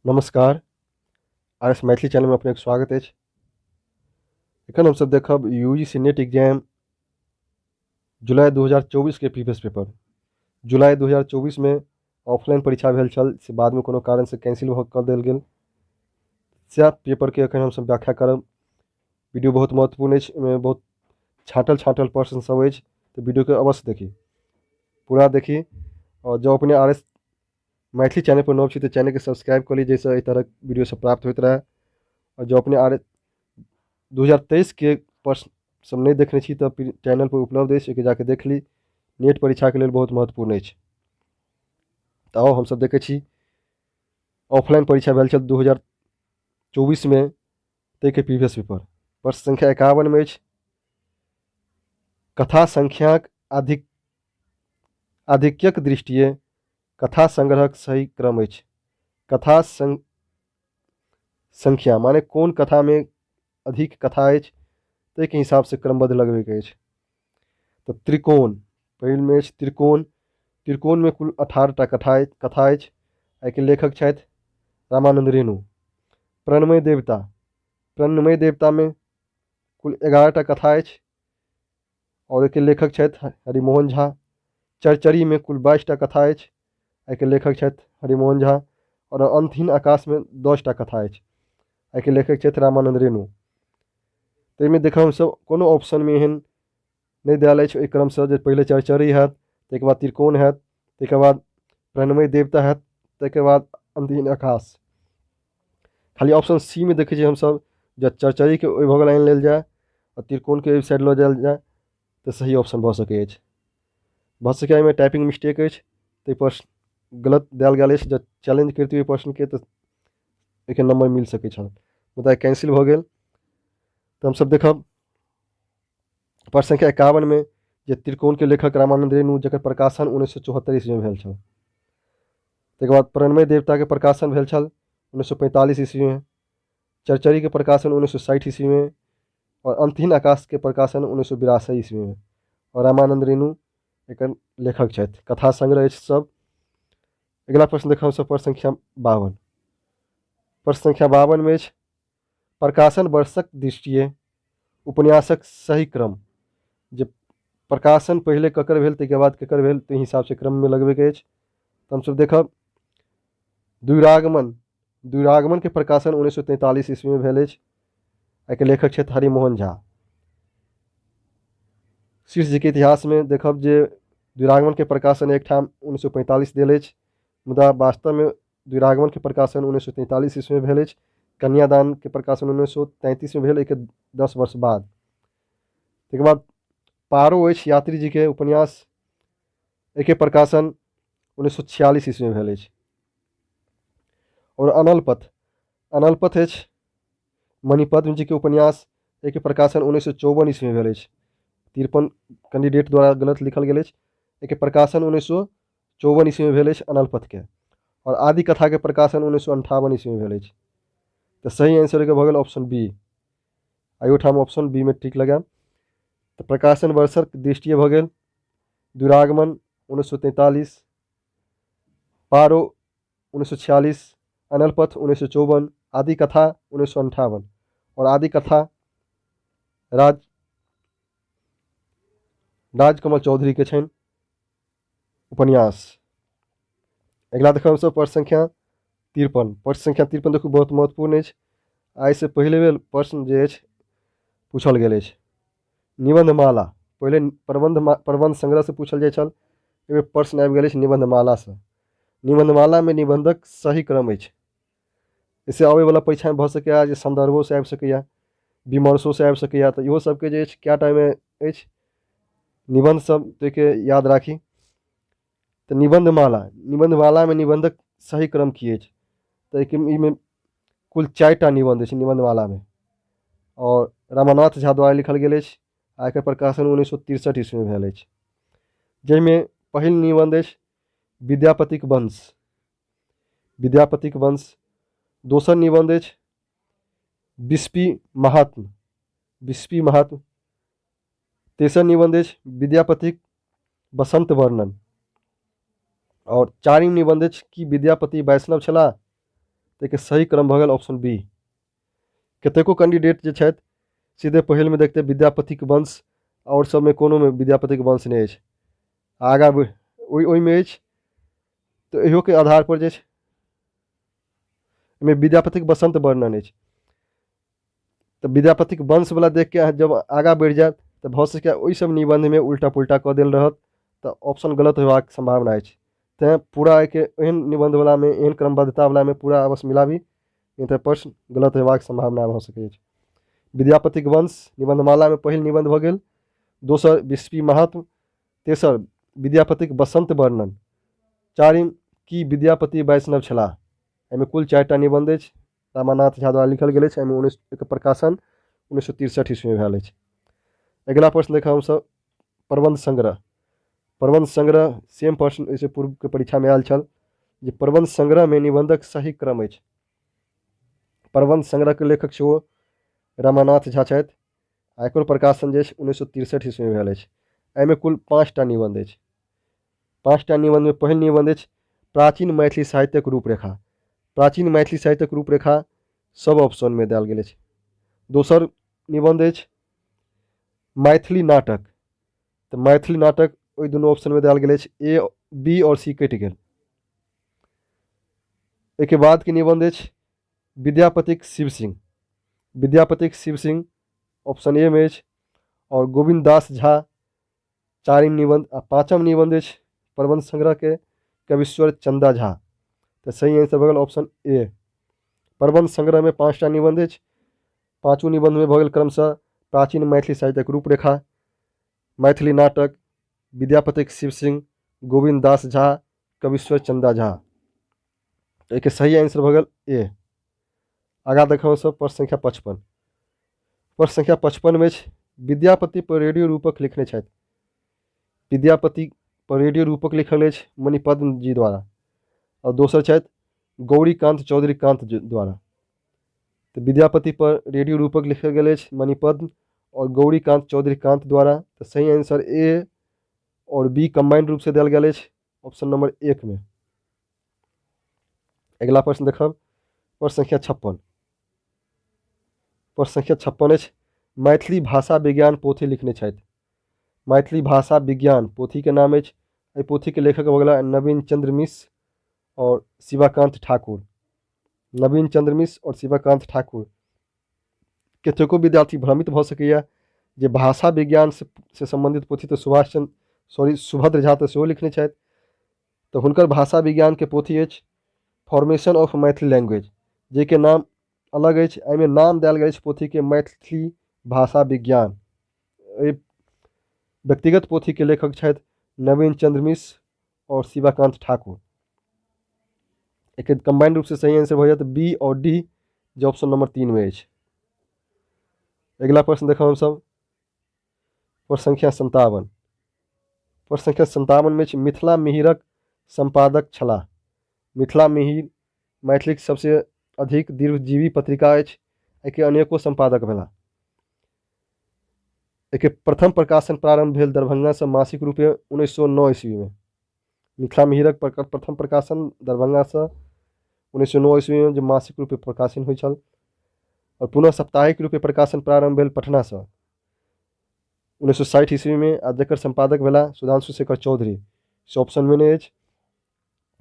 नमस्कार, R S Maithili चैनलमे अपनेके स्वागत अछि। एखन हमसभ देखब यू जी सी नेट एग्जाम जुलाई 2024 के प्रीवियस पेपर। जुलाई 2024 मे ऑफलाइन परीक्षा भेल छल, से बादमे कोनो कारणसँ कैंसिल भऽ कऽ देल गेल। सएह पेपरके एखन हमसभ व्याख्या करब। वीडियो बहुत महत्वपूर्ण अछि, ओहिमे बहुत छाँटल छाँटल प्रश्न सब अछि, तऽ वीडियोके अवश्य देखी, पूरा देखी। आओर जँ अपने आर एस मैथिली चैनलपर नव छी तऽ चैनलके सब्सक्राइब कऽ ली, जाहिसँ एहि तरहक वीडियो सब प्राप्त होइत रहए। आओर जँ अपने आर 2023के प्रश्न सब नहि देखने छी तऽ चैनलपर उपलब्ध अछि, ओहिके जाके देख ली। नेट परीक्षाके लेल बहुत महत्वपूर्ण अछि। तऽ आउ हमसब देखै छी ऑफलाइन परीक्षा भेल छल 2024मे, ताहिके प्रीवियस पेपर। प्रश्न संख्या 51मे अछि, कथा संख्याक आधिक्यक दृष्टिए कथा संग्रहक सही क्रम अछि। कथा संख्या माने कोन कथामे अधिक कथा अछि ताहिके हिसाबसँ क्रमबद्ध लगबैके अछि। तऽ त्रिकोण पहिलमे अछि त्रिकोण। त्रिकोणमे कुल 18टा कथा अछि। एहिके लेखक छथि रामानन्द रेणु। प्रणमय देवता, प्रणमय देवतामे कुल 11टा कथा अछि आओर एहिके लेखक छथि हरिमोहन झा। चरचरीमे कुल 22टा कथा अछि, एहिके लेखक छथि हरिमोहन झा। आओर अंतहीन आकाशमे 10टा कथा अछि, एहिके लेखक छथि रामानन्द रेणु। ताहिमे देखब हमसभ कोनो ऑप्शनमे एहन नहि देल अछि ओहि क्रमसँ जे पहिले चरचरी हैत, ताहिके बाद त्रिकोण हैत, ताहिके बाद प्रणमय देवता हैत, ताहिके बाद अंतहीन आकाश। खाली ऑप्शन सी मे देखै छियै हमसभ जे चरचरीके ओहि भऽ गेल आनि लेल जाय आ त्रिकोणके एहि साइड लऽ जायल जाय तऽ सही ऑप्शन भऽ सकै अछि। भऽ सकैए एहिमे टाइपिंग मिस्टेक अछि, ताहिपर गलत देल गेल अछि। जँ चैलेंज करितियै ओहि प्रश्नके तऽ एहिके नम्बर मिल सकै छल, मुदा कैंसिल भऽ गेल। तऽ हमसभ देखब प्रश्न संख्या 51मे जे त्रिकोणके लेखक रामानन्द रेणु, जकर प्रकाशन 1974 ईस्वीमे भेल छल। ताहिके बाद प्रणमय देवताके प्रकाशन भेल छल 1945 ईस्वीमे, चरचरीके प्रकाशन 1960 ईस्वीमे और अंतहीन आकाशके प्रकाशन 1982 ईस्वीमे। और रामानन्द रेणु एकर लेखक छथि। कथा संग्रह अछि सब। अगिला प्रश्न देखब सब प्रश्न संख्या 52। प्रश्न संख्या 52 मे अछि प्रकाशन वर्षक दृष्टिए उपन्यासक सही क्रम, जे प्रकाशन पहिले ककर भेल ताहिके बाद ककर भेल, ताहि हिसाबसँ क्रममे लगबैके अछि। तऽ हमसभ देखब द्विरागमन, द्विरागमनके प्रकाशन 1943 ईस्वीमे भेल अछि। एहिके लेखक छथि हरिमोहन झा। शीर्ष जीके इतिहासमे देखब जे द्विरागमनके प्रकाशन एकठाम 1945 देल अछि, मुदा वास्तवमे द्विरागमनके प्रकाशन 1943 ईस्वीमे भेल अछि। कन्यादानके प्रकाशन 1933मे भेल, एहिके 10 वर्ष बाद। ताहिके बाद पारो अछि यात्री जीके उपन्यास, एहिके प्रकाशन 1946 ईस्वीमे भेल अछि। आओर अनलपथ, अनलपथ अछि मणिपद्म जीके उपन्यास, एहिके प्रकाशन 1954 ईस्वीमे भेल अछि। 53 कैंडिडेट द्वारा गलत लिखल गेल अछि। एहिके प्रकाशन 1954 ईस्वीमे भेल अछि अनलपथके। आओर आदि कथाके प्रकाशन 1958 ईस्वीमे भेल अछि। तऽ सही आंसर एहिके भऽ गेल ऑप्शन बी। एहिठाम ऑप्शन बी मे टिक लगायब। तऽ प्रकाशन वर्षक दृष्टिए भऽ गेल दुरागमन 1943, पारो 1946, अनलपथ 1954, आदि कथा 1958। और आदि कथा राजकमल चौधरी के छनि उपन्यास। अगिला देखब हमसभ प्रश्न संख्या 53। प्रश्न संख्या 53 देखू बहुत महत्वपूर्ण अछि, आइसँ पहिले बेर प्रश्न जे अछि पूछल गेल अछि। निबन्धमाला पहिले प्रबन्ध संग्रहसँ पूछल जाइ छल, एहिबेर प्रश्न आबि गेल अछि निबन्धमालासँ। निबन्धमालामे निबन्धक सही क्रम अछि। एहिसँ आबैवला परीक्षामे भऽ सकैए जे सन्दर्भोसँ आबि सकैए, विमर्शोसँ आबि सकैए, तऽ इहो सबके जे अछि कए टा एहिमे अछि निबन्ध सब, ताहिके याद राखी। तऽ निबन्धमाला, निबन्धमालामे निबन्धक सही क्रम की अछि? तऽ एहिमे कुल 4टा निबन्ध अछि निबन्धमालामे, आओर रमानाथ झा द्वारा लिखल गेल अछि आ एकर प्रकाशन 1963 ईस्वीमे भेल अछि। जाहिमे पहिल निबन्ध अछि विद्यापतिक वंश, विद्यापतिक वंश। दोसर निबन्ध अछि बिस्पी महात्म, बिस्पी महात्म। तेसर निबन्ध अछि विद्यापतिक बसंत वर्णन। और चारिम निबन्ध अछि कि विद्यापति वैष्णव छलाह। ताहिके सही क्रम भऽ गेल ऑप्शन बी। कतेको कैंडिडेट जे छथि सीधे पहिलमे देखते विद्यापतिक वंश, आओर सबमे कोनोमे विद्यापतिक वंश नहि अछि, आगाँ ओहिमे अछि, तऽ इहोके आधारपर जे छै एहिमे विद्यापतिक बसन्त वर्णन अछि। तऽ विद्यापतिक वंशवला देखिके अहाँ जब आगाँ बढ़ि जायब तऽ भऽ सकैए ओहि सब निबन्धमे उल्टा पुल्टा कऽ देल रहत, तऽ ऑप्शन गलत होयबाक सम्भावना अछि। तैँ पूरा एहिके एहन निबन्धवलामे एहन क्रमबद्धतावलामे पूरा अवश्य मिलाबी, नहि तऽ प्रश्न गलत होयबाक सम्भावना भऽ सकैत अछि। विद्यापतिक वंश निबन्धमालामे पहिल निबन्ध भऽ गेल, दोसर बिस्फी महात्म, तेसर विद्यापतिक बसन्त वर्णन, चारिम की विद्यापति वैष्णव छलाह। एहिमे कुल 4टा निबन्ध अछि, रमानाथ झा द्वारा लिखल गेल अछि। एहिमे उन्नैस एकर प्रकाशन 1963 ईस्वीमे भेल अछि। अगिला प्रश्न देखब हमसभ प्रबन्ध संग्रह। प्रबन्ध संग्रह सेम प्रश्न एहिसँ पूर्वके परीक्षामे आयल छल जे प्रबन्ध संग्रहमे निबन्धक सही क्रम अछि। प्रबन्ध संग्रहके लेखक सेहो रमानाथ झा छथि आ एकर प्रकाशन जे अछि 1963 ईस्वीमे भेल अछि। एहिमे कुल 5टा निबन्ध अछि। 5टा निबन्धमे पहिल निबन्ध अछि प्राचीन मैथिली साहित्यक रूपरेखा। प्राचीन मैथिली साहित्यक रूपरेखा सब ऑप्शनमे देल गेल अछि। दोसर निबन्ध अछि मैथिली नाटक, तऽ मैथिली नाटक ओहि दुनू ऑप्शनमे देल गेल अछि, ए बी आओर सी कटि गेल। एहिके बादके निबन्ध अछि विद्यापतिक शिव सिंह। विद्यापतिक शिव सिंह ऑप्शन ए मे अछि आओर गोविन्द दास झा चारिम निबन्ध आ पाँचम निबन्ध अछि प्रबन्ध संग्रहके कवीश्वर चन्दा झा। तऽ सही आंसर भऽ गेल ऑप्शन ए। प्रबन्ध संग्रहमे 5टा निबन्ध अछि। पाँचो निबन्धमे भऽ गेल क्रमशः प्राचीन मैथिली साहित्यक रूपरेखा, मैथिली नाटक, विद्यापतिक शिव सिंह, गोविन्द दास झा, कवीश्वर चन्दा झा। तऽ एहिके सही आंसर भऽ गेल ए। आगाँ देखब सब प्रश्न संख्या 55। प्रश्न संख्या 55 मे अछि विद्यापति पर रेडियो रूपक लिखने छथि। विद्यापति पर रेडियो रूपक लिखल अछि मणिपद्म जी द्वारा आओर दोसर छथि गौरीकान्त चौधरी कान्त जी द्वारा। तऽ विद्यापति पर रेडियो रूपक लिखल गेल अछि मणिपद्म आओर गौरीकान्त चौधरी कान्त द्वारा। तऽ सही आंसर ए आओर बी कम्बाइंड रूपसँ देल गेल अछि ऑप्शन नंबर 1 में। अगिला प्रश्न देखब प्रश्न संख्या 56। प्रश्न संख्या 56 अछि मैथिली भाषा विज्ञान पोथी लिखने छथि। मैथिली भाषा विज्ञान पोथीके नाम अछि। एहि पोथीके लेखक भऽ गेला नवीन चंद्र मिश्र आओर शिवाकांत ठाकुर। नवीन चंद्र मिश्र आओर शिवाकांत ठाकुर। कतेको विद्यार्थी भ्रमित भऽ सकैए जे भाषा विज्ञान से सम्बन्धित पोथी तऽ सुभाष चंद्र सॉरी सुभद्र झा तऽ सेहो लिखने छथि, तऽ हुनकर भाषा विज्ञानके पोथी अछि फॉर्मेशन ऑफ मैथिली लैंग्वेज, जाहिके नाम अलग अछि। एहिमे नाम देल गेल अछि पोथीके मैथिली भाषा विज्ञान। एहि व्यक्तिगत पोथीके लेखक छथि नवीन चंद्र मिश्र आओर शिवाकांत ठाकुर। एकर कम्बाइंड रूपसँ सही आंसर भऽ जायत बी आओर डी, जे ऑप्शन नंबर 3 मे अछि। अगिला प्रश्न देखब हमसभ प्रश्न संख्या 57। प्रश्न संख्या 57 मे अछि मिथिला मिहिरक सम्पादक छलाह। मिथिला मिहिर मैथिलीक सबसे अधिक दीर्घजीवी पत्रिका अछि। एहिके अनेको सम्पादक भेलाह। एहिके प्रथम प्रकाशन प्रारंभ भेल दरभंगासँ मासिक रूपे 1909 ईस्वीमे। मिथिला मिहिरक प्रथम प्रकाशन दरभंगासँ 1909 ईस्वीमे जे मासिक रूपे प्रकाशन होइ छल और पुनः साप्ताहिक रूपे प्रकाशन प्रारंभ भेल पटनासँ 1960 ईस्वीमे आ जकर सम्पादक भेलाह सुधांशु शेखर चौधरी, से ऑप्शनमे नहि अछि।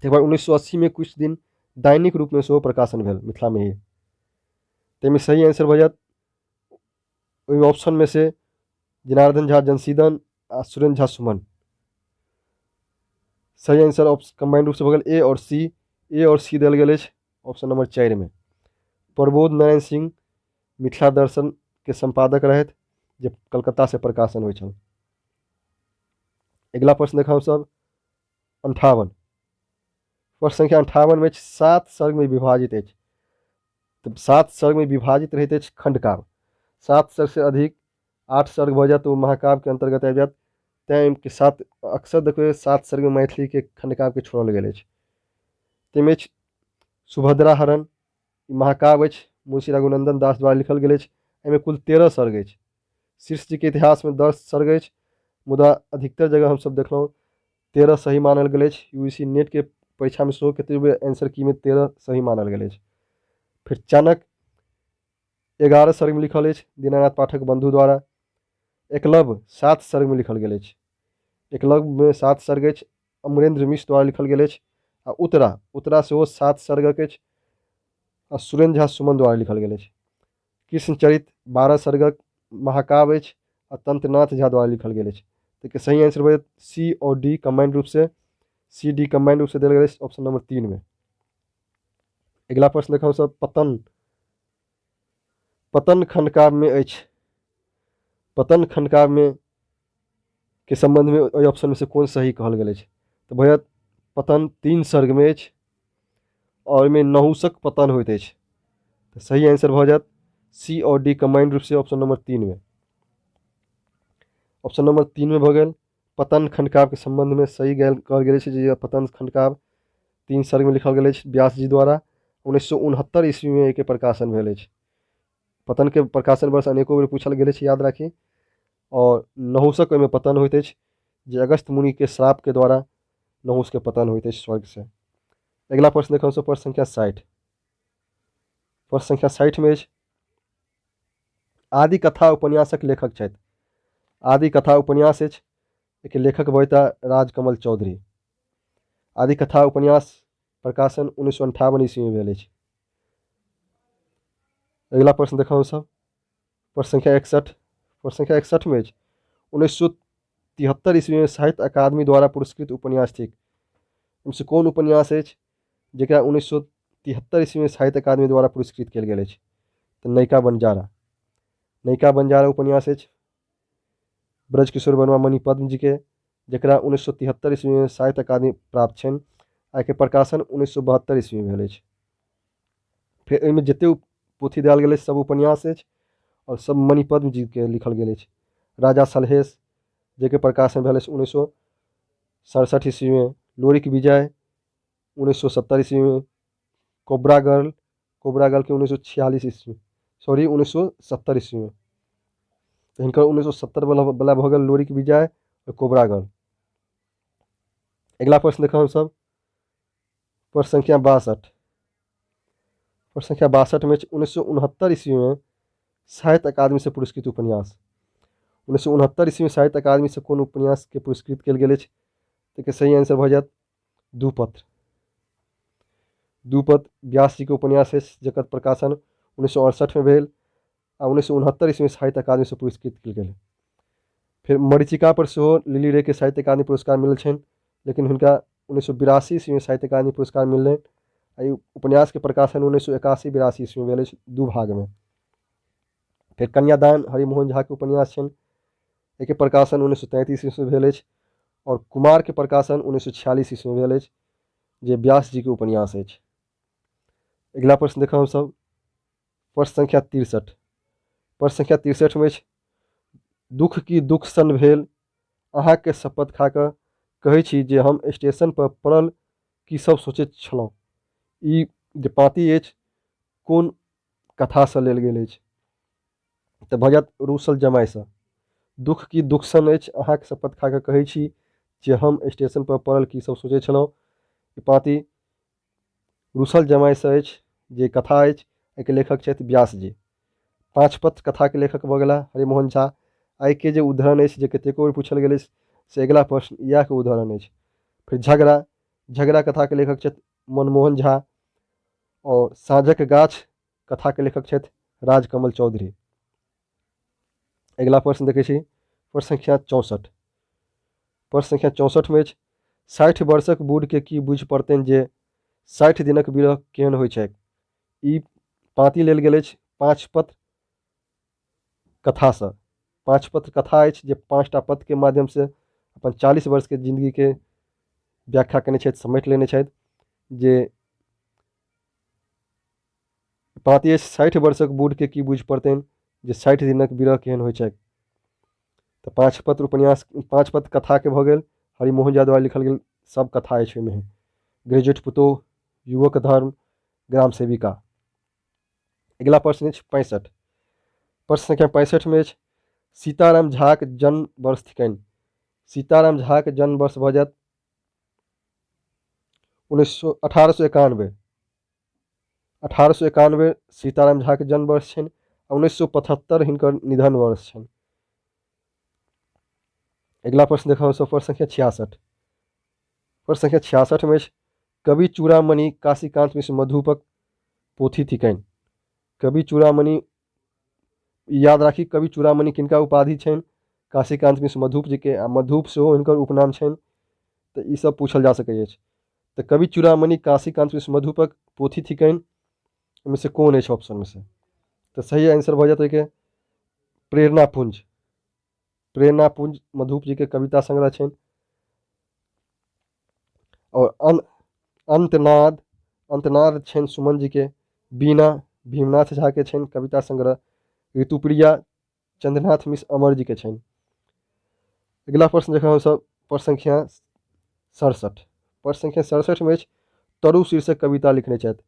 तकर बाद 1980मे किछु दिन दैनिक रूपमे सेहो प्रकाशन भेल मिथिला मिहिर। ताहिमे सही आंसर भऽ जायत ओहि ऑप्शनमे से जनार्दन झा जनसीदन आ सुरेन्द्र झा सुमन। सही आंसर ऑप्शन कम्बाइंड रूपसँ भऽ गेल ए आओर सी। ए आओर सी देल गेल अछि ऑप्शन नंबर 4 मे। प्रबोध नारायण सिंह मिथिला दर्शन के सम्पादक रहथि जे कलकत्ता से प्रकाशन होइ छल। अगिला प्रश्न देखब सब 58। प्रश्न संख्या 58 मे 7 सर्ग में विभाजित अछि। तऽ 7 सर्ग में विभाजित रहैत अछि खंडकाव्य। 7 सर्ग से अधिक 8 सर्ग भऽ जायत तऽ ओ महाकाव्य के अंतर्गत आबि जायत। तैं एहिके 7 अक्सर देखबै 7 सर्ग में मैथिली के खंडकाव्य के छोड़ल गेल अछि। ताहिमे अछि सुभद्रा हरण, ई महाकाव्य अछि, मुंशी रघुनंदन दास द्वारा लिखल गेल अछि। एहिमे कुल 13 सर्ग अछि। शीर्ष जी के इतिहासमे 10 सर्ग अछि, मुदा अधिकतर जगह हमसब देखलहुँ 13 सही मानल गेल अछि। यू सी नेट के परीक्षामे सेहो कतेक बेर आंसर की मे 13 सही मानल गेल अछि। फेर चाणक्य 11 सर्गमे लिखल अछि दीनानाथ पाठक बंधु द्वारा। एकलव्य 7 सर्गमे लिखल गेल अछि। एकलव्यमे 7 सर्ग अछि, अमरेंद्र मिश्र द्वारा लिखल गेल अछि। आ उत्तरा, उत्तरा सेहो 7 सर्गक अछि आ सुरेंद्र झा सुमन द्वारा लिखल गेल अछि। कृष्णचरित 12 सर्गक महाकाव्य अछि आ तंत्रनाथ झा द्वारा लिखल गेल अछि। तऽ सही आंसर भऽ जायत सी और डी कम्बाइंड रूप से, सी डी कम्बाइंड रूप से देल गेल अछि ऑप्शन नंबर 3 में। अगिला प्रश्न देखब सब, पतन, पतन खंडकाव्य में अछि। पतन खंडकाव्य में के संबंध में ओहि ऑप्शन में से कोन सही कहल गेल अछि? तऽ भऽ जायत पतन 3 सर्ग में अछि और ओहिमे नहुसक पतन होइत अछि। तऽ सही आंसर भऽ जायत सी और डी कम्बाइंड रूप से ऑप्शन नंबर 3 में। ऑप्शन नंबर 3 में भऽ गेल पतन खंडकाव्य के संबंध में सही गेल कहल गेल अछि जे पतन खंडकाव्य 3 सर्ग में लिखल गेल अछि व्यास जी द्वारा। 1969 ईस्वी में एहिके प्रकाशन भेल अछि। पतन के प्रकाशन वर्ष अनेको बेर पूछल गेल अछि, याद राखी। और नहुसक ओहिमे पतन होइत अछि जे अगस्त मुनि के श्राप के द्वारा नहुस के पतन होइत अछि स्वर्ग से। अगिला प्रश्न देखब हमसब प्रश्न संख्या 60। प्रश्न संख्या 60 में अछि आदि कथा उपन्यासक लेखक छथि। आदि कथा उपन्यास अछि, एहिके लेखक भऽ राजकमल चौधरी। आदि कथा उपन्यास प्रकाशन 1958 ईस्वी में भेल अछि। अगिला प्रश्न देखब हमसब प्रश्न संख्या 61। प्रश्न संख्या 61 में अछि 1973 ईस्वी में साहित्य अकादमी द्वारा पुरस्कृत उपन्यास थिक। ओहिमे कोन उपन्यास अछि जकरा 1973 ईस्वी में साहित्य अकादमी द्वारा पुरस्कृत कयल गेल अछि? तऽ नैका बंजारा। नैका बंजारा उपन्यास अछि ब्रजकिशोर वर्मा मणिपद्म जी के, जकरा 1973 ईस्वी में साहित्य अकादमी प्राप्त छनि आ एकर प्रकाशन 1972 ईस्वी में भेल अछि। फेर एहिमे जतेक पोथी देल गेल अछि सब उपन्यास अछि आओर सब मणिपद्म जी के लिखल गेल अछि। राजा सलहेश जाहिके प्रकाशन भेल अछि 1967 ईस्वी में, लोरिक विजय 1970 ईस्वी में, कोबरा गर्ल, कोबरा गर्ल के 1946 ईस्वी, सॉरी 1970 ईस्वी में। तऽ हिनकर 1970 वाला भऽ गेल लोरिक विजय आओर कोबरा गर्ल। अगिला प्रश्न देखब हमसब प्रश्न संख्या 62। प्रश्न संख्या 62 में 1969 ईस्वी में साहित्य अकादमी से पुरस्कृत उपन्यास। 1969 ईस्वी में साहित्य अकादमी से कोन उपन्यास के पुरस्कृत कयल गेल अछि? तऽ सही आंसर भऽ जायत दू पत्र। दू पत्र व्यास जी के उपन्यास अछि जकर प्रकाशन 1968 में भेल आ 1969 ईस्वी में साहित्य अकादमी से पुरस्कृत कयल गेल। फेर मरीचिका पर सेहो लिली रे के साहित्य अकादमी पुरस्कार मिलल छनि, लेकिन हुनका 1982 ईस्वी में साहित्य अकादमी पुरस्कार मिललनि आ ई उपन्यास के प्रकाशन 1981-82 ईस्वी में भेल अछि दू भाग में। फेर कन्यादान हरिमोहन झा के उपन्यास छनि, एहिके प्रकाशन 1933 ईस्वी में भेल अछि और कुमार के प्रकाशन 1946 ईस्वी में भेल अछि जे व्यास जी के उपन्यास अछि। अगिला प्रश्न देखब हमसब प्रश्न संख्या 63। प्रश्न संख्या 63 में अछि दुख की दुख सन भेल अहाँके शपथ खा कऽ कहै छी जे हम स्टेशन पर पड़ल की सब सोचैत छलहुँ। ई जे पाँति अछि कोन कथासँ लेल गेल अछि? तऽ भऽ जायत रूसल जमायसँ। दुख की दुख सन अछि अहाँके शपथ खा कऽ कहै छी जे हम स्टेशन पर पड़ल की सब सोचै छलहुँ। ई पाँति रूसल जमायसँ अछि जे कथा अछि, एहिके लेखक छथि व्यास जी। पाँच पत्र कथाके लेखक भऽ गेलाह हरिमोहन झा। एहिके जे उदाहरण अछि जे कतेको बेर पूछल गेल अछि से अगिला प्रश्न इएहके उदाहरण अछि। फेर झगड़ा, झगड़ा कथाके लेखक छथि मनमोहन झा आओर साँझक गाछ कथाके लेखक छथि राजकमल चौधरी। अगिला प्रश्न देखै छी प्रश्न संख्या 64। प्रश्न संख्या 64 में अछि 60 वर्षक बूढ़के की बुझि पड़तनि जे 60 दिनक विरह केहन होइ छैक। ई पाँति लेल गेल अछि पाँच पत्र कथासँ। पाँच पत्र कथा अछि जे 5टा पत्रके माध्यमसँ अपन 40 वर्षके जिंदगीके व्याख्या केने छथि, समेट लेने छथि। जे पाँति अछि 60 वर्षक बूढ़के की बुझि पड़तनि जे 60 दिनक विरह केहन होइ छैक। तऽ पाँच पत्र उपन्यास, पाँच पत्र कथाके भऽ गेल हरिमोहन झा द्वारा लिखल गेल सब कथा अछि ओहिमे। ग्रेजुएट पुतोह, युवक धर्म, ग्राम सेविका। अगिला प्रश्न अछि 65। प्रश्न संख्या 65 में अछि सीताराम झाक जन्म वर्ष थिकनि। सीताराम झाक जन्म वर्ष भऽ जायत 1891। 1891 सीताराम झाके जन्म वर्ष छनि आ 1975 हिनकर निधन वर्ष छनि। अगिला प्रश्न देखब हमसभ प्रश्न संख्या 66। प्रश्न संख्या 66 मे अछि कवि चूड़ामणि काशीकांत मिश्र मधुपक पोथी थिकनि। कवि चूड़ामणि याद राखी, कवि चूड़ामणि किनका उपाधि छनि? काशीकांत मिश्र मधुप जीके, आ मधुप सेहो हिनकर उपनाम छनि, तऽ ई सब पूछल जा सकैत अछि। तऽ कवि चूड़ामणि काशीकांत मिश्र मधुपक पोथी थिकनि, ओहिमे से कोन अछि ऑप्शनमे से? तऽ सही आंसर भऽ जायत ओहिके प्रेरणापुंज। प्रेरणापुंज मधुप जीके कविता संग्रह छनि। आओर अंतनाद, अंतनाद छनि सुमन जीके। बीना भीमनाथ झाके छनि कविता संग्रह। ऋतुप्रिया चंद्रनाथ मिश्र अमर जीके छनि। अगिला प्रश्न देखब हमसभ प्रश्न संख्या 67। प्रश्न संख्या 67 मे अछि तरु शीर्षक कविता लिखने छथि।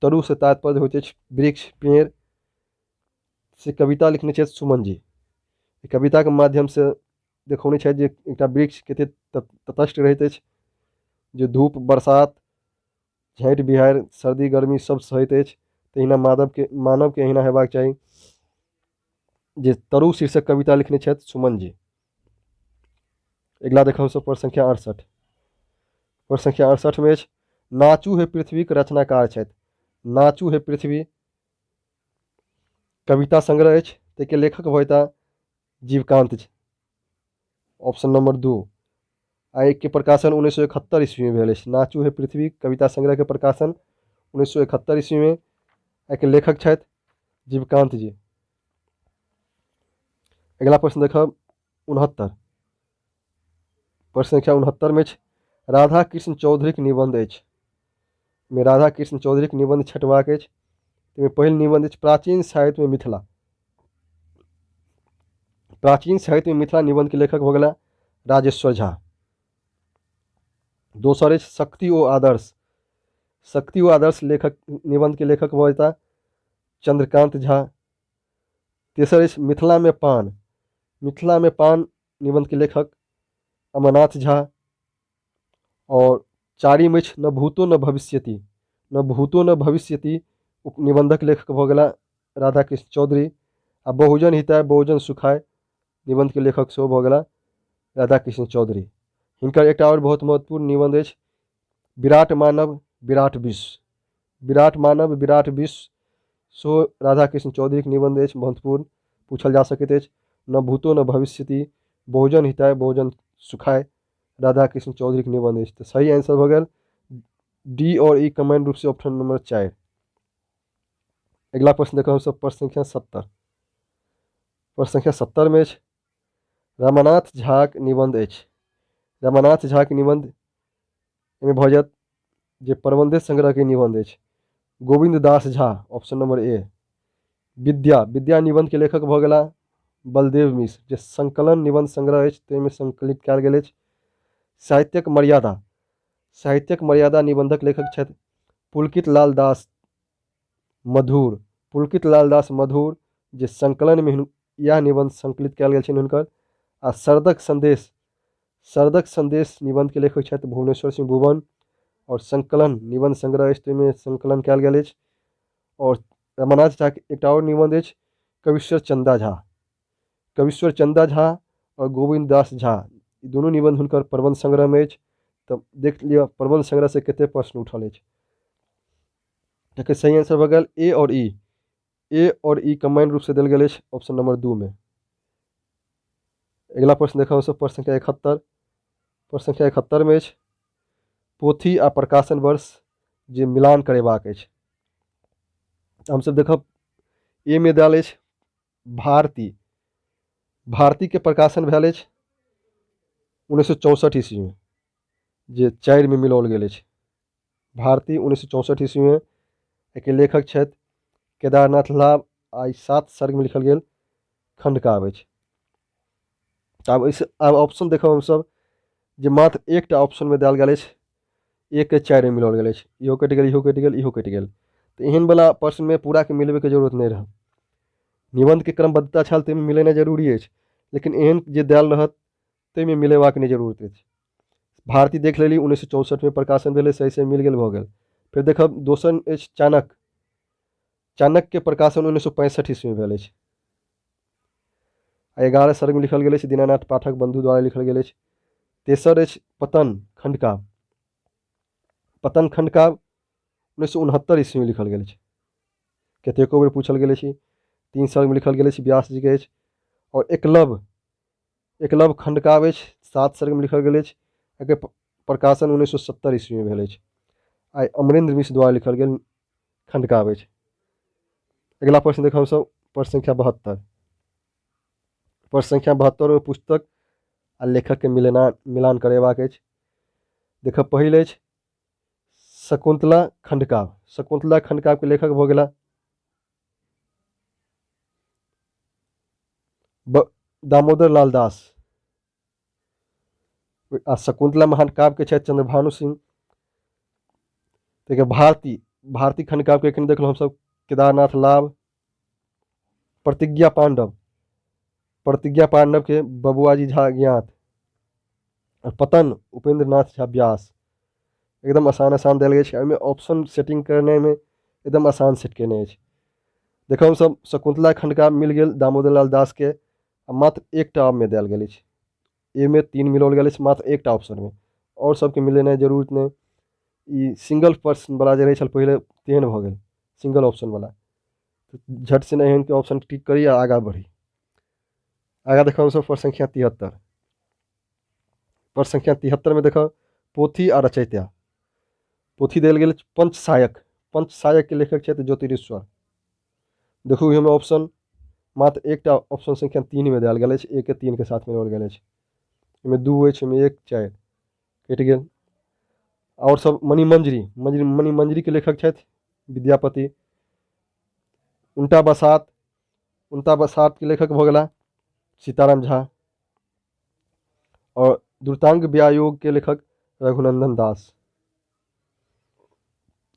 तरु से तात्पर्य होइत अछि वृक्ष, पेड़, से कविता लिखने छथि सुमन जी। एहि कविताके माध्यमसँ देखौने छथि जे एकटा वृक्ष कतेक तटस्थ रहैत अछि, जे धूप बरसात झाँटि बिहाड़ि सर्दी गर्मी सब सहैत अछि, तहिना मानवके एहिना हेबाक चाही। जे तरु शीर्षक कविता लिखने छथि सुमन जी। अगिला देखब हमसभ प्रश्न संख्या 68। प्रश्न संख्या 68 मे अछि नाचू हे पृथ्वीक रचनाकार छथि। नाचू हे पृथ्वी कविता संग्रह अछि, ताहिके लेखक भऽ जीवकांत जी, ऑप्शन नंबर 2। आ के प्रकाशन 1971 ईस्वी में भेल अछि। नाचू हे पृथ्वी कविता संग्रह के प्रकाशन 1971 ईस्वी में, एहिके लेखक छथि जीवकांत जी। अगिला प्रश्न देखब 69। प्रश्न संख्या 69 में अछि राधा कृष्ण चौधरीक निबंध अछि। में राधा कृष्ण चौधरीक निबंध छटबाक अछि। ताहिमे पहिल निबंध अछि प्राचीन साहित्य में मिथिला। प्राचीन साहित्य में मिथिला निबंध के लेखक भऽ गेला राजेश्वर झा। दोसर अछि शक्ति ओ आदर्श। शक्ति ओ आदर्श लेखक निबंध के लेखक भऽ जेता चंद्रकांत झा। तेसर अछि मिथिला में पान। मिथिला में पान निबंध के लेखक अमरनाथ झा। और चारिम अछि न भूतो न भविष्यति। न भूतो न भविष्यति निबंधक लेखक भऽ गेला राधाकृष्ण चौधरी। आ बहुजन हिताय बहुजन सुखाय निबंध के लेखक सेहो भऽ गेला राधाकृष्ण चौधरी। हिनकर एकटा आओर बहुत महत्वपूर्ण निबंध अछि विराट मानव विराट विश्व। विराट मानव विराट विश्व सेहो राधाकृष्ण चौधरीक निबंध अछि, महत्वपूर्ण पूछल जा सकैत अछि। न भूतो न भविष्यति बहुजन हिताय बहुजन सुखाय राधाकृष्ण चौधरीक निबंध अछि। तऽ सही आंसर भऽ गेल डी और ई कम्बाइंड रूप से ऑप्शन नंबर 4। अगिला प्रश्न देखब हमसभ प्रश्न संख्या 70। प्रश्न संख्या 70 में अछि रमानाथ झाक निबंध अछि। रमानाथ झाक निबंध एहिमे भऽ जायत जे प्रबंध संग्रह के निबंध अछि Govind Das Jha, option number A. विद्या, विद्या निबंध के लेखक भऽ गेला बलदेव मिश्र, जे संकलन निबंध संग्रह अछि ताहिमे संकलित कयल गेल अछि। साहित्यक मर्यादा, साहित्यक मर्यादा निबंधक लेखक छथि पुलकित लाल दास मधुर। पुलकित लाल दास मधुर जे संकलनमे इएह निबंध संकलित कयल गेल छनि हुनकर। आ शरदक संदेश, शरदक संदेश निबंधके लेखक छथि भुवनेश्वर सिंह भुवन और संकलन निबंध संग्रह अछि ताहिमे संकलन कयल गेल अछि। और रमानाथ झाके एकटा आओर निबंध अछि कवीश्वर चंदा झा। कवीश्वर चंदा झा और गोविन्द दास झा ई दुनू निबंध हुनकर प्रबंध संग्रहमे अछि। तऽ देख लिअ प्रबंध संग्रहसँ कतेक प्रश्न उठल अछि। एकर सही आंसर भऽ गेल ए और ई। ए और ई कम्बाइंड रूपसँ देल गेल अछि ऑप्शन नंबर 2 में। अगिला प्रश्न देखब हमसभ प्रश्न संख्या 71। प्रश्न संख्या 71 में अछि पोथी आ प्रकाशन वर्ष जे मिलान करेबाक अछि। हमसभ देखब ए में देल अछि भारती। भारती के प्रकाशन भेल अछि 1964 ईस्वी में, जे 4 में मिलाओल गेल अछि। भारती 1964 ईस्वी में, एहिके लेखक छथि केदारनाथ लाभ आ ई 7 सर्ग में लिखल गेल खंडकाव्य अछि। तऽ आब एहिसँ आब ऑप्शन देखब हमसभ जे मात्र एकटा ऑप्शनमे देल गेल अछि, 1 के 4 में मिलाओल गेल अछि। इहो कटि गेल, इहो कटि गेल, इहो कटि गेल। तऽ एहन वला प्रश्नमे पूराके मिलबैके जरूरत नहि रहत। निबंधके क्रमबद्धता छल ताहिमे मिलेनाइ जरूरी अछि, लेकिन एहन जे देल रहत ताहिमे मिलेबाक नहि जरूरत अछि। भारती देख लेली 1964 में प्रकाशन भेलै, सही से मिल गेल भऽ गेल। फेर देखब दोसर अछि चाणक्य। चाणक्य प्रकाशन 1965 ईस्वीमे भेल अछि आ 11 सर्गमे लिखल गेल अछि, दीनानाथ पाठक बंधु द्वारा लिखल गेल अछि। तेसर अछि पतन खंडकाव्य। पतन खंडकाव्य 1969 ईस्वीमे लिखल गेल अछि, कतेको बेर पूछल गेल अछि। 3 सर्गमे लिखल गेल अछि, व्यास जीके अछि। आओर एकलव्य, एकलव्य खंडकाव्य अछि, 7 सर्गमे लिखल गेल अछि, एकर प्रकाशन 1970 ईस्वीमे भेल अछि आ अमरेंद्र मिश्र द्वारा लिखल गेल खंडकाव्य अछि। अगिला प्रश्न देखब हमसभ प्रश्न संख्या 72। प्रश्न संख्या 72 मे पुस्तक आ लेखकके मिलान करेबाक अछि। देखब पहिल अछि शकुन्तला खंडकाव्य। शकुन्तला खंडकाव्यके लेखक भऽ गेला दामोदर लाल दास आ शकुन्तला महाकाव्य के छथि चंद्रभानु सिंह। देखियौ भारती, भारती खंडकाव्य के एखन देखलहुँ हमसभ केदारनाथ लाभ। प्रतिज्ञा पांडव, प्रतिज्ञा पांडव के बबुआजी झा ज्ञात। और पतन उपेंद्र नाथ झा व्यास। एकदम आसान आसान देल गेल छै, एहिमे ऑप्शन सेटिंग करनाइमे एकदम आसान सेट केने अछि। देखो हमसभ शकुन्तला खंडकाव्य मिल गेल दामोदर लाल दास के, आ मात्र एकटा मे देल गेल अछि। ए मे 3 मिलाओल गेल अछि मात्र एकटा ऑप्शनमे, आओर सबके मिलेनाइ जरूरत नहि। ई सिंगल पर्सन वाला जे रहै छल पहिले तेहन भऽ गेल सिंगल ऑप्शन वाला। झट से एहनके ऑप्शन टिक करी आ आगाँ बढ़ी। आगाँ देखब हमसभ प्रश्न संख्या 73। प्रश्न संख्या 73 में देखब पोथी आ रचयिता। पोथी देल गेल पंचसायक, पंचसायक के लेखक छथि ज्योतिरीश्वर। देखू ओहिमे ऑप्शन मात्र एकटा ऑप्शन संख्या 3 में देल गेल अछि, 1 के 3 के साथ मिलाओल गेल अछि। एहिमे 2 अछि, एहिमे 1 4 कटि गेल। आओर सब मणिमंजरी, मणिमंजरी के लेखक छथि विद्यापति। उनटा बसात, उनटा बसात के लेखक भऽ गेला सीताराम झा। और द्रुतांग व्यायोग के लेखक रघुनंदन दास।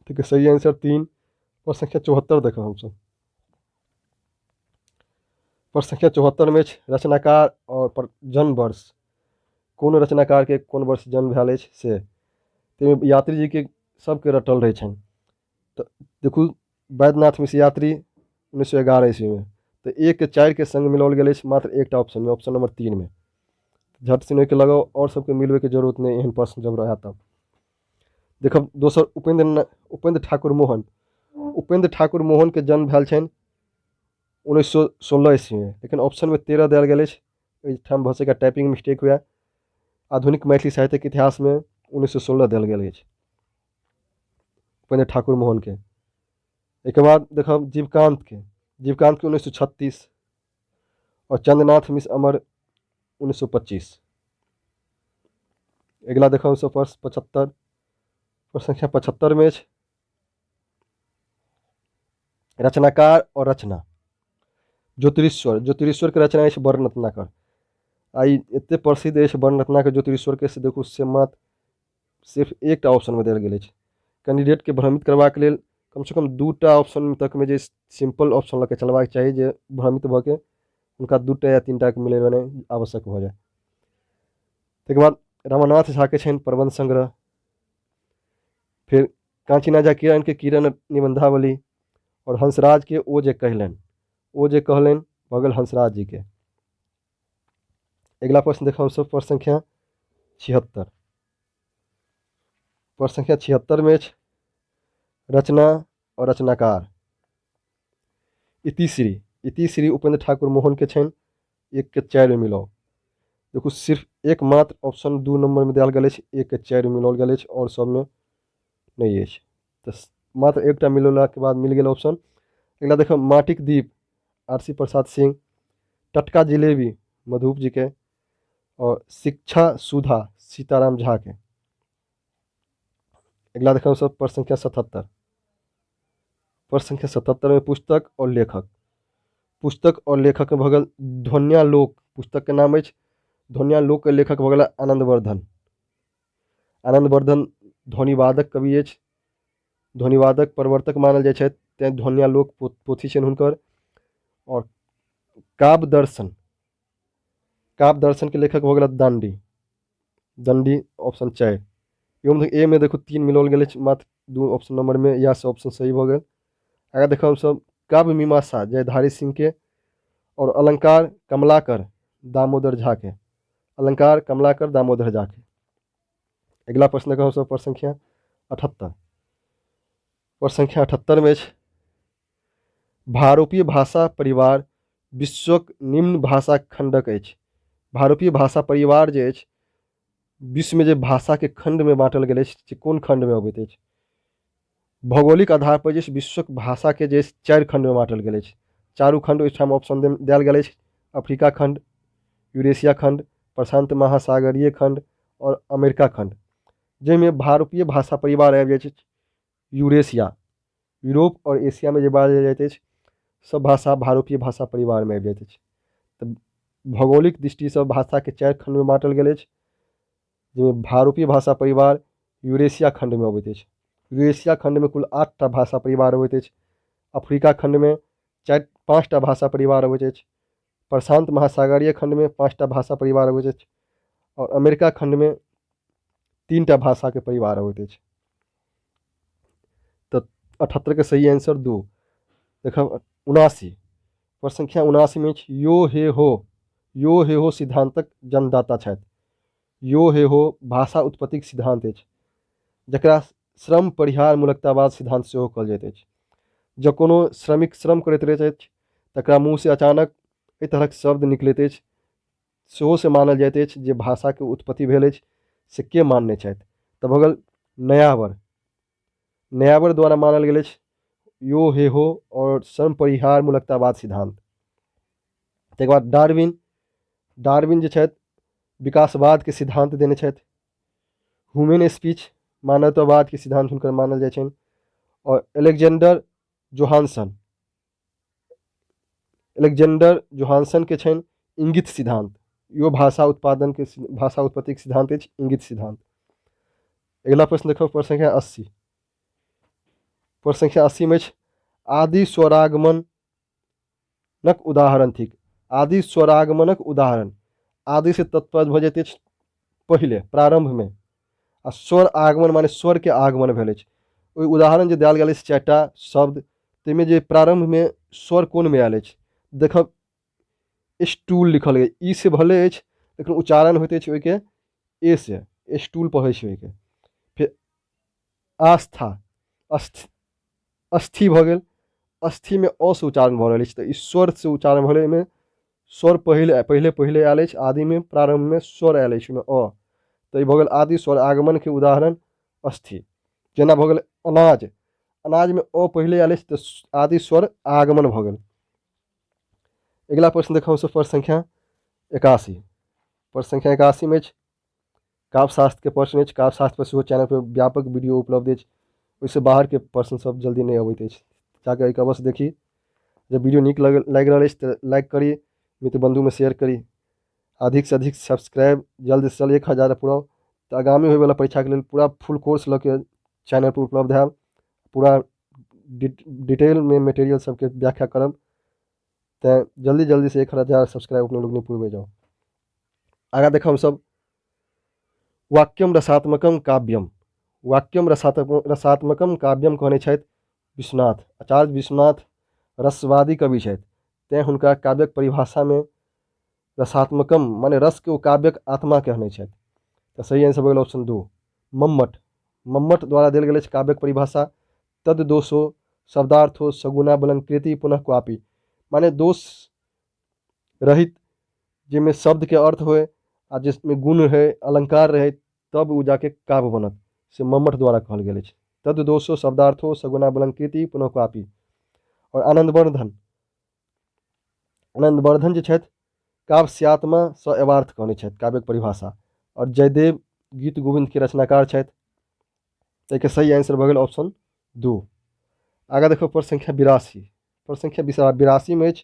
ठीक है, सही आंसर 3। और संख्या 74 देखो हमसब। प्रश्न संख्या 74 में अछि रचनाकार और जन्म वर्ष। कोन रचनाकार के कोन वर्ष जन्म भेल अछि से ताहिमे यात्री जी के सबके रटल रहै छनि। तऽ देखू वैद्यनाथ मिश्र यात्री 1911 ईस्वी में, तऽ 1 के 4 के संग मिलाओल गेल अछि मात्र एकटा ऑप्शन में, ऑप्शन नंबर 3 में। झट से के लगाओ और सबके मिलबे के जरूरत नहीं एहन प्रश्न जब रहा तब। देखब दोसर उपेंद्र ठाकुर मोहन। उपेंद्र ठाकुर मोहन के जन्म भेल छनि 1916 ईस्वी में, लेकिन ऑप्शन में 13 देल गेल अछि। एहिठाम भऽ सकैए टाइपिंग मिस्टेक हुए। आधुनिक मैथिली साहित्यक इतिहास में 1916 देल गेल अछि उपेंद्र ठाकुर मोहन के। एहिके बाद देखब जीवकांत के, जीवकांत के 1936 और चंद्रनाथ मिश्र अमर 1925। अगिला देखब हमसब प्रश्न 75। प्रश्न संख्या 75 में अछि रचनाकार और रचना। ज्योतिरीश्वर, ज्योतिरीश्वर के रचना अछि वर्णरत्नाकर। आ ई एते प्रसिद्ध अछि वर्णरत्नाकर ज्योतिरीश्वर के से देखू से मात्र सिर्फ एकटा ऑप्शनमे देल गेल अछि। कैंडिडेटके भ्रमित करबाक लेल कमसँ कम 2टा ऑप्शन तकमे जे सिंपल ऑप्शन लऽ के चलबाक चाही जे भ्रमित भऽ के हुनका 2टा या 3टाके मिलेनाइ आवश्यक भऽ जाय। ताहिके बाद रमानाथ झाके छनि प्रबंध संग्रह। फिर कांचीनाथ झा किरण के किरण निबंधावली और हंसराज के ओ जे कहलनि, ओ जे कहलनि भऽ गेल हंसराज जी के। अगिला प्रश्न देखब हमसब प्रश्न संख्या 76। प्रश्न संख्या 76 में अछि रचना और रचनाकार। इतिश्री, इतिश्री उपेंद्र ठाकुर मोहन के छनि, 1 के 4 में मिलाओ। देखू सिर्फ एकमात्र ऑप्शन 2 नंबर में देल गेल अछि, 1 के 4 में मिलाओल गेल अछि और सब में नहीं अछि। तऽ मात्र एकटा मिलौलाके बाद मिल गेल ऑप्शन। अगिला देखब माटिक दीप आरसी प्रसाद सिंह, टटका जिलेबी मधुप जी के और शिक्षा सुधा सीताराम झा के। अगिला देखब सब प्रश्न संख्या 77। प्रश्न संख्या 77 में पुस्तक और लेखक। पुस्तक और लेखक में भऽ गेल ध्वन्यालोक, पुस्तक के नाम अछि ध्वन्यालोक के लेखक भऽ गेल आनंदवर्धन। आनंदवर्धन ध्वनिवादक कवि अछि, ध्वनिवादक प्रवर्तक मानल जाइ छथि, तेँ ध्वन्यालोक पोथी छनि हुनकर। और काव्य दर्शन, काव्य दर्शन के लेखक भऽ गेल दांडी, दंडी ऑप्शन 4। एहिमे ए में देखू 3 मिलाओल गेल अछि मात्र 2 ऑप्शन नंबर में, इएह सब ऑप्शन सही भऽ गेल। आगाँ देखब हमसब काव्य मीमांसा जयधारी सिंह के और अलंकार कमलाकर दामोदर झा के। अलंकार कमलाकर दामोदर झा के। अगिला प्रश्न देखब हमसभ प्रश्न संख्या 78। प्रश्न संख्या 78 में अछि भारोपीय भाषा परिवार विश्वक निम्न भाषा खंडक अछि। भारोपीय भाषा परिवार जे अछि विश्वमे जे भाषाके खण्डमे बाँटल गेल अछि से कोन खण्डमे अबैत अछि? भौगोलिक आधार पर जे विश्वक भाषाके जे 4 खण्डमे बाँटल गेल अछि। चारू खण्ड ओहिठाम ऑप्शन देल गेल अछि। अफ्रीका खण्ड, यूरेशिया खण्ड, प्रशांत महासागरीय खण्ड आओर अमेरिका खण्ड, जाहिमे भारोपीय भाषा परिवार आबि जाइत अछि यूरेशिया, यूरोप आओर एशियामे जे बाजल जाइत अछि सब भाषा भारोपीय भाषा परिवारमे आबि जाइत अछि। तऽ भौगोलिक दृष्टिसँ भाषाके 4 खण्डमे बाँटल गेल अछि, जाहिमे भारोपीय भाषा परिवार यूरेशिया खण्डमे अबैत अछि। यूरेशिया खण्डमे कुल 8टा भाषा परिवार अबैत अछि। अफ्रीका खण्डमे 4-5टा भाषा परिवार अबैत अछि। प्रशांत महासागरीय खण्डमे 5टा भाषा परिवार अबैत अछि आओर अमेरिका खण्डमे 3टा भाषाके परिवार अबैत अछि। तऽ 78 के सही आंसर 2। देखब 79, प्रश्न संख्या 79 में अछि यो हे हो, यो हे हो सिद्धांतक जन्मदाता छथि। यो हे हो भाषा उत्पत्तिक सिद्धांत अछि, जकरा श्रम परिहार मूलकतावाद सिद्धांत सेहो कहल जाइत अछि। जँ कोनो श्रमिक श्रम करैत रहैत अछि तकरा मुँहसँ अचानक एहि तरहक शब्द निकलैत अछि, सेहो से मानल जाइत अछि जे भाषाके उत्पत्ति भेल अछि, से के मानने छथि? तऽ भऽ गेल नयावर। नयावर द्वारा मानल गेल अछि यो हे हो और श्रम परिहार मूलकतावाद सिद्धांत। तकर बाद डार्विन, डार्विन जे छथि विकासवादके सिद्धांत देने छथि। ह्यूमन स्पीच मानवतावादके सिद्धांत हुनकर मानल जाइ छनि। और एलेक्जेंडर जोहानसन, एलेक्जेंडर जोहानसन के छनि इंगित सिद्धांत। इहो भाषा उत्पादन के भाषा उत्पत्ति के सिद्धांत अछि इंगित सिद्धांत। अगिला प्रश्न देखो प्रश्न संख्या 80। प्रश्न संख्या 80 में अछि आदि स्वरागमनक उदाहरण थिक। आदि स्वरागमनक उदाहरण, आदि से तत्पर्य भऽ जाइत अछि पहिले प्रारंभ में, आ स्वर आगमन माने स्वर के आगमन भेल अछि। ओहि उदाहरण जे देल गेल अछि 4टा शब्द, ताहिमे जे प्रारंभ में स्वर कोन में आयल अछि देखब स्टूल लिखल गेल, ई से भले अछि लेकिन उच्चारण होइत अछि ओहिके ए से, स्टूल पढ़ै छै ओहिके। फेर आस्था, अस्थि भऽ गेल, अस्थिमे अ से उच्चारण भऽ रहल अछि तऽ ई स्वर से उच्चारण भऽ गेल। एहिमे स्वर पहिले पहिले पहिले आयल अछि, आदिमे प्रारंभमे स्वर आयल अछि ओहिमे अ, तऽ ई भऽ गेल आदि स्वर आगमनके उदाहरण अस्थि। जेना भऽ गेल अनाज, अनाजमे अ पहिले आयल अछि तऽ आदि स्वर आगमन भऽ गेल। अगिला प्रश्न देखब हमसभ प्रश्न संख्या 81। प्रश्न संख्या 81 में अछि काव्यशास्त्र के प्रश्न अछि। काव्यशास्त्र पर सेहो चैनल पर व्यापक वीडियो उपलब्ध अछि, ओहिसँ बाहरके प्रश्न सब जल्दी नहि अबैत अछि, जाकऽ एहिके अवश्य देखी। जब वीडियो नीक लागि रहल अछि तऽ लाइक करी, मित्र बन्धुमे शेयर करी, अधिकसँ अधिक सब्सक्राइब जल्दसँ जल्द 1000 पुराउ तऽ आगामी होइवला परीक्षाके लेल पूरा फुल कोर्स लऽ के चैनल पर उपलब्ध हैब, पूरा डिटेलमे मटेरियल सबके व्याख्या करब। तेँ जल्दी जल्दीसँ 1000 सब्सक्राइब अपने लोकनि पुरबै जाउ। आगाँ देखब हमसब वाक्यम रसात्मकम काव्यम। वाक्यम रसात्मकम काव्यम कहने छथि विश्वनाथ। आचार्य विश्वनाथ रसवादी कवि छथि, तेँ हुनका काव्यक परिभाषामे रसात्मकम माने रसके ओ काव्यक आत्मा कहने छथि। तऽ सही आंसर भऽ गेल ऑप्शन 2 मम्मट। मम्मट द्वारा देल गेल अछि काव्यक परिभाषा तद दोषो शब्दार्थो सगुणा बलंकृति पुनः क्वापी, माने दोष रहित जाहिमे शब्दके अर्थ होय आ जिसमे गुण रहै अलंकार रहै तब ओ जाके काव्य बनत, से मम्मट द्वारा कहल गेल अछि। तद दोषो शब्दार्थो सगुणा बलंकृति पुनः क्वापी। और आनंदवर्धन, आनंदवर्धन जे छथि काव्यस्यात्मा स एवार्थ कहने छथि काव्यक परिभाषा। और जयदेव गीत गोविंद के रचनाकार छथि। ताहिके सही आंसर भऽ गेल ऑप्शन 2। आगाँ देखो प्रश्न संख्या 82। प्रश्न संख्या 82 में अछि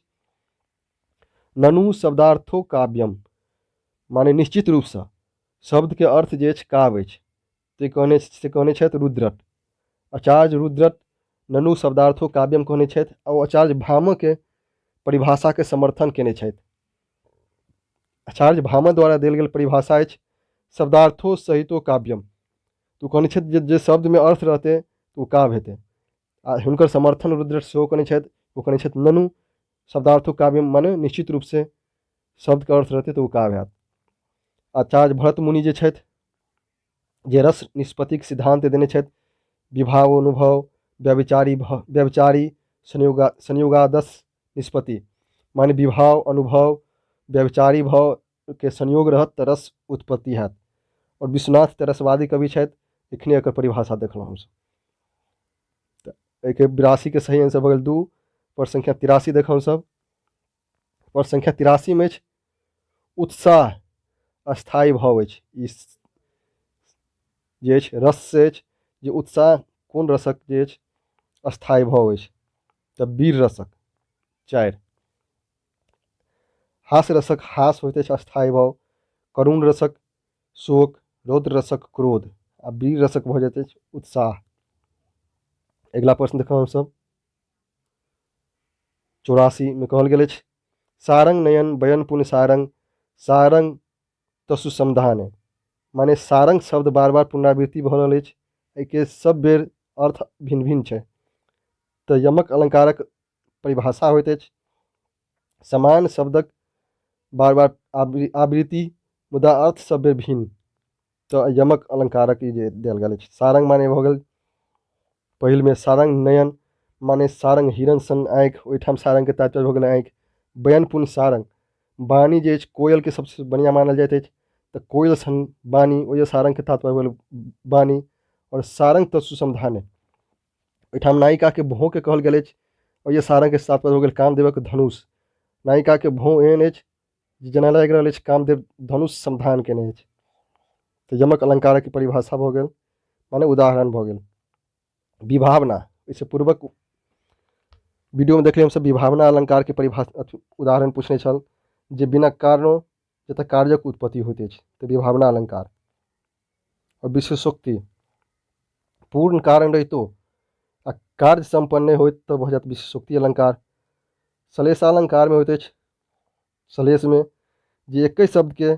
ननु शब्दार्थो काव्यम, माने निश्चित रूपसँ शब्दके अर्थ जे अछि काव्य अछि, ते कहने से कहने छथि रुद्रट। आचार्य रुद्रट ननु शब्दार्थो काव्यम कहने छथि आ ओ आचार्य भामके परिभाषाके समर्थन केने छथि। आचार्य भामह द्वारा देल गेल परिभाषा अछि शब्दार्थो सहितो काव्यम। तऽ ओ कहने छथि जे शब्दमे अर्थ रहतै तऽ ओ काव्य हेतै, आ हुनकर समर्थन रुद्रट सेहो केने छथि। ओ कहने छथि ननु शब्दार्थो काव्य, माने निश्चित रूपसँ शब्दके अर्थ रहतै तऽ ओ काव्य हैत। आचार्य भरत मुनि जे छथि जे रस निष्पत्तिक सिद्धांत देने छथि, विभाव अनुभव व्यभिचारी व्यभिचारी संयोगा संयोगादश निष्पत्ति, माने विभाव अनुभव व्यभिचारी भाव के संयोग रहत तऽ रस उत्पत्ति हैत। आओर विश्वनाथ तऽ रसवादी कवि छथि, एखने एकर परिभाषा देखलहुँ हमसभ। तऽ एहिके 82के सही आंसर भऽ गेल 2। पर संख्या 83 देखब हमसभ। पर संख्या 83मे अछि उत्साह स्थायी भाव अछि। ई जे अछि रस से अछि जे उत्साह कोन रसक जे अछि स्थायी भाव अछि, तऽ वीर रसक। 4 हास्य रसक हास होइत अछि स्थायी भाव, करुण रसक शोक, रौद्र रसक क्रोध आ वीर रसक भऽ जाइत अछि उत्साह। अगिला प्रश्न देखब हमसभ 84मे कहल गेल अछि सारंग नयन बयन पुण्य सारंग सारंग तसु समधान, माने सारंग शब्द बार बार पुनरावृत्ति भऽ रहल अछि, एहिके सब बेर अर्थ भिन्न भिन्न छै। तऽ यमक अलंकारक परिभाषा होइत अछि समान शब्दक बार बार आवृत्ति मुदा अर्थ सब बेर भिन्न। तऽ यमक अलंकारक ई जे देल गेल अछि सारंग माने भऽ गेल पहिलमे सारंग नयन माने सारंग हिरण सन आँखि, ओहिठाम सारंगके तात्पर्य भऽ गेल आँखि। बयनपुन सारंग वाणी जे अछि कोयलके सबसँ बढ़िआँ मानल जाइत अछि, तऽ कोयल सन वाणी, ओहि सारंगके तात्पर्य भऽ गेल वाणी। आओर सारंग तत्व समधाने ओहिठाम नायिकाके भौँके कहल गेल अछि, ओहि सारंगके तात्पर्य भऽ गेल कामदेवक धनुष। नायिकाके भौँ एहन अछि जे जेना लागि रहल अछि कामदेव धनुष समधान केने अछि। तऽ यमक अलंकारक परिभाषा भऽ गेल, माने उदाहरण भऽ गेल। विभावना, एहिसँ पूर्वक वीडियोमे देखलियै हमसभ विभावना अलंकारके परिभाषा उदाहरण पूछने छल जे बिना कारणो जतऽ कार्यक उत्पत्ति होइत अछि तऽ विभावना अलंकार। आओर विशेषोक्ति, पूर्ण कारण रहितो आ कार्य सम्पन्न नहि होइत तऽ भऽ जायत विशेषोक्ति अलंकार। श्लेषालंकारमे होइत अछि श्लेषमे जे एके शब्दके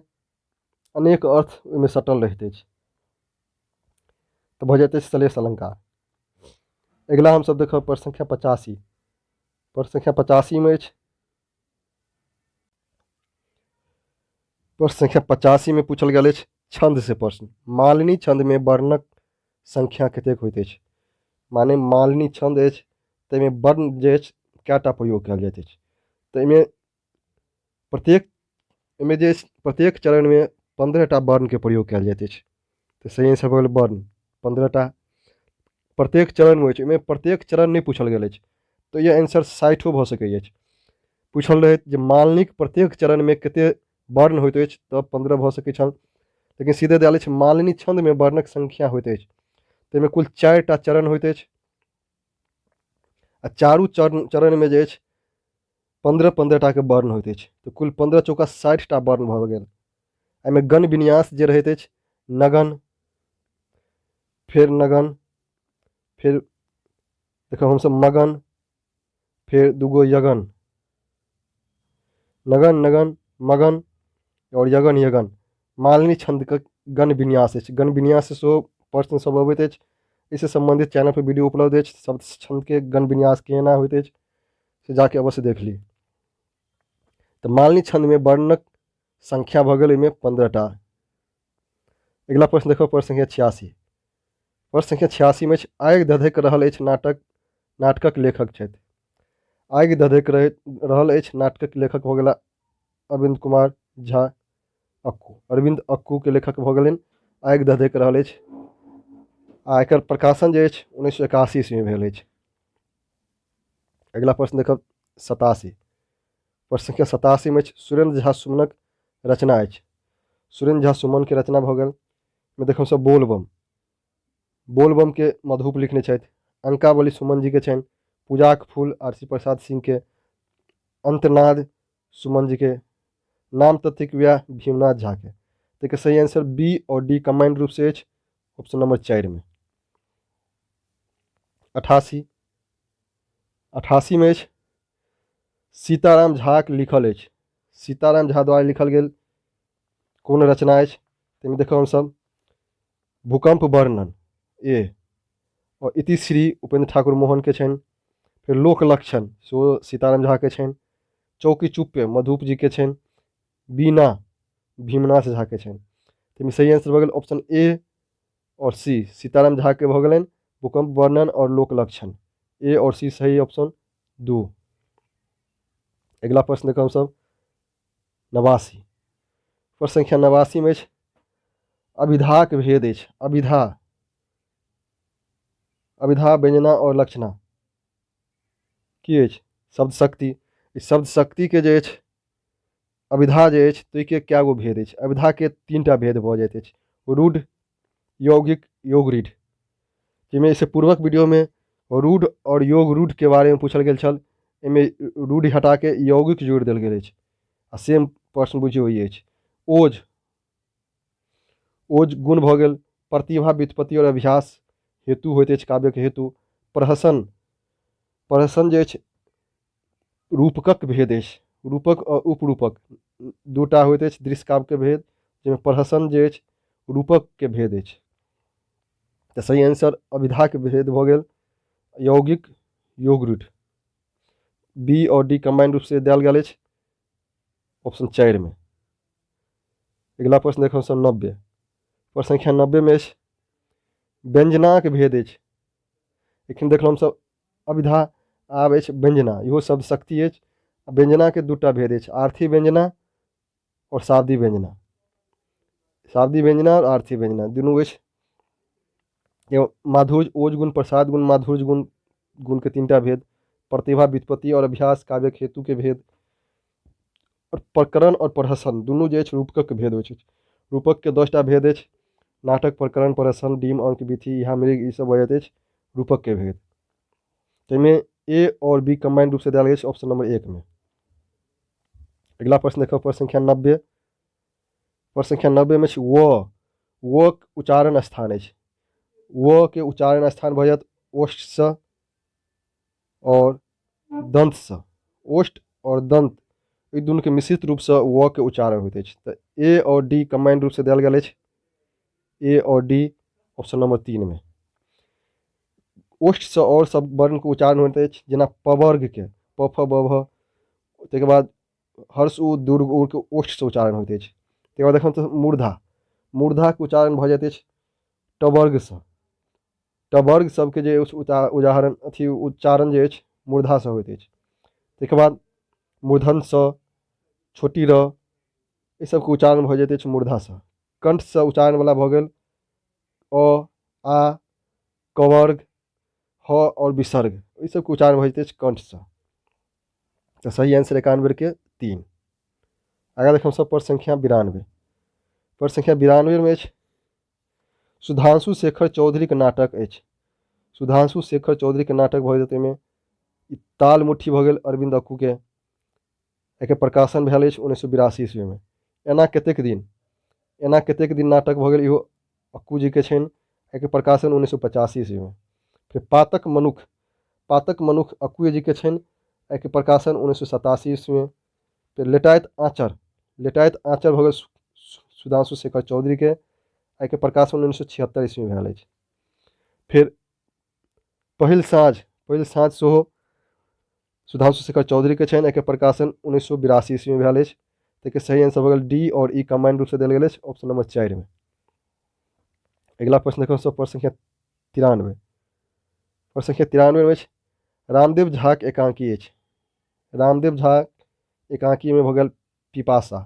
अनेक अर्थ ओहिमे सटल रहैत अछि तऽ भऽ जाइत अछि श्लेष अलंकार। अगिला हमसभ देखब प्रश्न संख्या 85। प्रश्न संख्या 85मे अछि, प्रश्न संख्या 85मे पूछल गेल अछि छंद से प्रश्न, मालिनी छंदमे वर्णक संख्या कतेक होइत अछि? माने मालिनी छंद अछि ताहिमे वर्ण जे अछि कएटा प्रयोग कयल जाइत अछि? तऽ एहिमे प्रत्येक एहिमे जे अछि प्रत्येक चरणमे 15टा वर्णके प्रयोग कयल जाइत अछि। तऽ सही आंसर भऽ गेल वर्ण 15टा प्रत्येक चरणमे होइ छै। एहिमे प्रत्येक चरण नहि पूछल गेल अछि तऽ ई आंसर 60 भऽ सकैत अछि। पूछल रहैत जे मालिनीक प्रत्येक चरणमे कते वर्ण होइत अछि तऽ 15 भऽ सकैत छल, लेकिन सीधे देल अछि मालिनी छन्दमे वर्णक संख्या होइत अछि। ताहिमे कुल 4टा चरण होइत अछि आ चारू चरणमे जे अछि 15 15टाके वर्ण होइत अछि, तऽ कुल 15 चौका 60टा वर्ण भऽ गेल। एहिमे गण विन्यास जे रहैत अछि नगन, फेर नगन, फेर देखब हमसभ मगन, फेर दूगो यगन, नगन नगन मगन आओर यगन यगन। मालिनी छन्दके गण विन्यास अछि। गण विन्यास सेहो प्रश्न सब अबैत अछि, एहिसँ सम्बन्धित चैनल पर वीडियो उपलब्ध अछि। सब छन्दके गण विन्यास केना होइत अछि से जाके अवश्य देख ली। तऽ मालिनी छन्दमे वर्णक संख्या भऽ गेल ओहिमे 15टा। अगिला प्रश्न देखब प्रश्न संख्या 86। प्रश्न संख्या 86मे अछि आगि धधकि रहल अछि नाटकक लेखक छथि। आगि धधकि रहल अछि नाटकक लेखक भऽ गेला अरविंद कुमार झा अक्कू। अरविंद अक्कू के लेखक भऽ गेलनि आगि धधकि रहल अछि आ एकर प्रकाशन जे अछि 1981 ईस्वीमे भेल अछि। अगिला प्रश्न देखब 87। प्रश्न संख्या 87मे अछि सुरेंद्र झा सुमनक रचना अछि। सुरेंद्र झा सुमन के रचना भऽ गेल मे देखब सब बोलबम। बोलबम के मधुप लिखने छथि। अंकावली सुमन जी के छनि। पूजाक फूल आरसी प्रसाद सिंह के। अंतनाद सुमन जी के। नाम तथिक व्याह भीमनाथ झा के। ताहिके सही आंसर बी और डी कंबाइंड रूप से अछि ऑप्शन नंबर 4 में। 88 में अछि सीताराम झाक लिखल अछि। सीताराम झा द्वारा लिखल गेल कोन रचना अछि? ताहिमे देखब हमसभ भूकंप वर्णन ए और इतिश्री उपेंद्र ठाकुर मोहन के छनि। फेर लोक लक्षण सेहो सीताराम झाके छनि। चौकी चुप्पे मधुप जीके छनि। बीना भीमनाथ झाके छनि। ताहिमे सही आंसर भऽ गेल ऑप्शन ए आओर सी, सीताराम झाके भऽ गेलनि भूकम्प वर्णन आओर लोक लक्षण। ए आओर सी सही ऑप्शन 2। अगिला प्रश्न देखब हमसभ 89। प्रश्न संख्या 89 मे अछि अभिधाक भेद अछि। अभिधा, अभिधा, व्यंजना आओर लक्षणा की अछि? शब्द शक्ति। ई शब्द शक्तिके जे अछि अभिधा जे अछि ताहिके कए गो भेद अछि? अभिधाके 3टा भेद भऽ जाइत अछि, रूढ़, यौगिक, योगरूढ़। जाहिमे एहिसँ पूर्वक वीडियोमे रूढ़ आओर योग रूढ़के बारेमे पूछल गेल छल, एहिमे रूढ़ हटाके यौगिक जोड़ि देल गेल अछि आ सेम प्रश्न बुझियौ ई अछि। ओज, ओज गुण भऽ गेल, प्रतिभा, व्युत्पत्ति आओर अभ्यास हेतु होइत अछि काव्यके हेतु। प्रहसन, प्रहसन जे अछि रूपकक भेद अछि, रूपक आओर उपरूपक दूटा होइत अछि दृश्य काव्यके भेद, जाहिमे प्रहसन जे अछि रूपकके भेद अछि। तऽ सही आंसर अभिधाके भेद भऽ गेल यौगिक, योगरूढ़। बी आओर डी कम्बाइंड रूपसँ देल गेल अछि ऑप्शन 4 मे। अगिला प्रश्न देखब सब 90। प्रश्न संख्या 90 मे अछि व्यंजनाक भेद अछि। एखन देखलहुँ हमसभ अभिधा, आब अछि व्यंजना, इहो शब्द शक्ति अछि। आ व्यंजनाके दूटा भेद अछि, आर्थी व्यंजना आओर शाब्दी व्यंजना। शाब्दी व्यंजना आओर आर्थी व्यंजना दुनू अछि। माधुर्य, ओज गुण, प्रसाद गुण, माधुर्य गुण, गुणके 3टा भेद। प्रतिभा, व्युत्पत्ति आओर अभ्यास काव्यक हेतुके भेद। आओर प्रकरण आओर प्रहसन दुनू जे अछि रूपकक भेद होइ छै। रूपकके 10टा भेद अछि, नाटक, प्रकरण, प्रहसन, डिम, अंक, विधि, इहा, मृग, ई सब भऽ जाइत अछि रूपकके भेद। ताहिमे ए आओर बी कम्बाइंड रूपसँ देल गेल अछि ऑप्शन नंबर 1 मे। अगिला प्रश्न देखब प्रश्न संख्या 90। प्रश्न संख्या 90 मे अछि व, व उच्चारण स्थान अछि। व के उच्चारण स्थान भऽ जायत ओष्ठसँ आओर दन्तसँ। ओष्ठ आओर दन्त एहि दुनूके मिश्रित रूपसँ व के उच्चारण होइत अछि। तऽ ए आओर डी कम्बाइंड रूपसँ देल गेल अछि, ए आओर डी ऑप्शन नंबर 3 मे। ओष्ठसँ आओर सब वर्णके उच्चारण होइत अछि, जेना पवर्गके प, फ, ब, भ। ताहिके बाद हर्ष उ, दुर्ग उ के ओष्ठसँ उच्चारण होइत अछि। ताहिके बाद देखलहुँ तऽ मूर्धा, मूर्धाके उच्चारण भऽ जाइत अछि टवर्गसँ। टवर्ग सबके जे उदाहरण अथी उच्चारण जे अछि मूर्धासँ होइत अछि। ताहिके बाद मूर्धनसँ, छोटी र, एहि सबके उच्चारण भऽ जाइत अछि मूर्धासँ। कंठसँ उच्चारणवला भऽ गेल अ, आ, कवर्ग, ह आओर विसर्ग, एहि सबके उच्चारण भऽ जाइत अछि कंठसँ। तऽ सही आंसर 91 के 3। आगाँ देखब सब प्रश्न संख्या 92। प्रश्न संख्या 92 मे अछि सुधांशु शेखर चौधरीके नाटक अछि। सुधांशु शेखर चौधरीके नाटक भऽ जेतै ओहिमे ताल मुट्ठी भऽ गेल अरविंद अक्कूके, एकर प्रकाशन भेल अछि 1982 ईस्वीमे। एना कतेक दिन, एना कतेक दिन नाटक भऽ गेल, इहो अक्कू जीके छनि, एकर प्रकाशन 1985 ईस्वीमे। फेर पातक मनुख, पातक मनुख अक्कूए जीके छनि, एकर प्रकाशन 1987 ईस्वीमे। फेर लेटाइत आँचर, लेटाइत आँचर भऽ गेल सुधांशु शेखर चौधरीके, एहिके प्रकाशन 1976 ईस्वीमे भेल अछि। फेर पहिल साँझ, पहिल साँझ सेहो सुधांशु शेखर चौधरीके छनि, एहिके प्रकाशन 1982 ईस्वीमे भेल अछि। ताहिके सही आंसर भऽ गेल डी आओर ई कम्बाइंड रूपसँ देल गेल अछि ऑप्शन नंबर 4 मे। अगिला प्रश्न देखब सब प्रश्न संख्या 93। प्रश्न संख्या 93 मे अछि रामदेव झाक एकांकी अछि। रामदेव झा एकांकीमे भऽ गेल पिपासा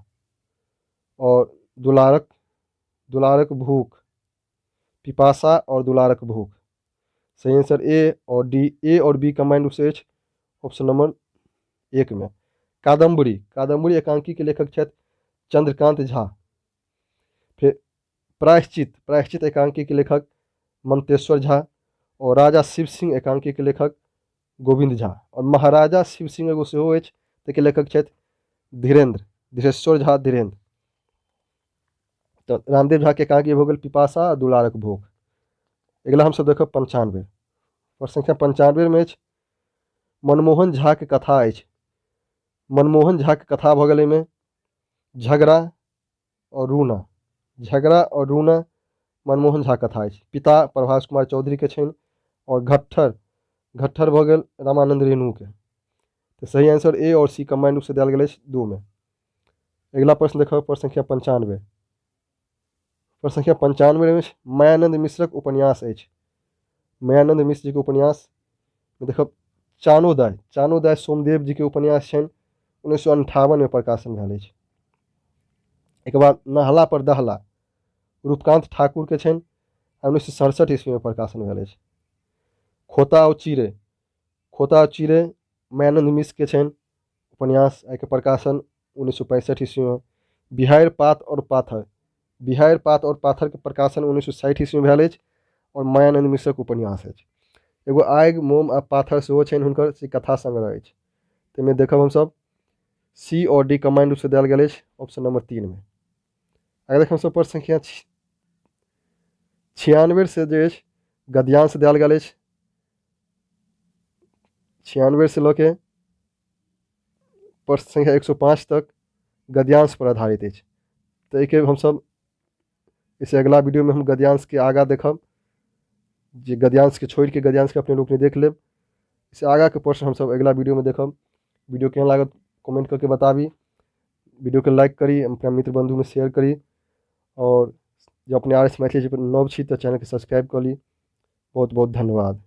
आओर दुलारक, दुलारक भूख, पिपासा आओर दुलारक भूख। सही आंसर ए और डी, ए और बी कम्बाइंड रूप से अछि ऑप्शन नंबर 1 मे। कादम्बरी, कादम्बरी एकांकी के लेखक छथि चंद्रकांत झा। फिर प्रायश्चित, प्रायश्चित एकांकी के लेखक मंतेश्वर झा और राजा शिव सिंह एकांकी के लेखक गोविंद झा और महाराजा शिव सिंह एगो सेहो अछि, ताहिके लेखक छथि धीरेन्द्र, धीरेश्वर झा धीरेन्द्र। तऽ रामदेव झा के एकांकी भऽ गेल पिपासा आ दुलारक भूख। अगिला हमसभ देखब 95। प्रश्न संख्या 95 मे अछि मनमोहन झा के कथा अछि। मनमोहन झा के कथा भऽ गेल एहिमे झगड़ा और रूना, झगड़ा और रूना मनमोहन झा कथा अछि। पिता प्रभास कुमार चौधरी के छनि और घट्ठर, घट्ठर भऽ गेल रामानन्द रेणुके। तऽ सही आंसर ए आओर सी कम्बाइंड रूपसँ देल गेल अछि 2मे। अगिला प्रश्न देखब, प्रश्न संख्या 95। प्रश्न संख्या 95 मे मायानंद मिश्रक उपन्यास अछि। मायानंद मिश्र जीके उपन्यास देखब चानोदय। चानोदय सोमदेव जीके उपन्यास छनि, 1958मे प्रकाशन भेल अछि। एकर बाद नहला पर दहला रूपकांत ठाकुरके छनि आ 1967 ईस्वीमे प्रकाशन भेल अछि। खोता ओ चिड़ै, खोता ओ चिड़ै मायानंद मिश्रके छनि उपन्यास, एहिके प्रकाशन 1965 ईस्वीमे। बिहाड़ि पात आओर पाथर, बिहाड़ि पात आओर पाथरके प्रकाशन 1960 ईस्वीमे भेल अछि आओर मायानंद मिश्रक उपन्यास अछि। एगो आगि मोम आ पाथर सेहो छनि हुनकर, से कथा संग्रह अछि। ताहिमे देखब हमसभ सी आओर डी कम्बाइंड रूपसँ देल गेल अछि ऑप्शन नंबर 3मे। अगर देखब हमसभ प्रश्न संख्या 96 से जे अछि गद्यांश देल गेल अछि। 96 से लऽ के प्रश्न संख्या 105 तक गद्यांश पर आधारित अछि। तऽ एहिके हमसभ एहिसँ अगिला वीडियोमे हम गद्यांशके आगाँ देखब, जे गद्यांशके छोड़िके गद्यांशके अपने लोकनि देख लेब। एहिसँ आगाँके प्रश्न हमसभ अगिला वीडियोमे देखब। वीडियो केहन लागत कमेंट करके बताबी, वीडियोके लाइक करी, अपना मित्र बन्धुमे शेयर करी आओर जँ अपने आर एस मैथिली नव छी तऽ चैनलके सब्सक्राइब कऽ ली। बहुत बहुत धन्यवाद।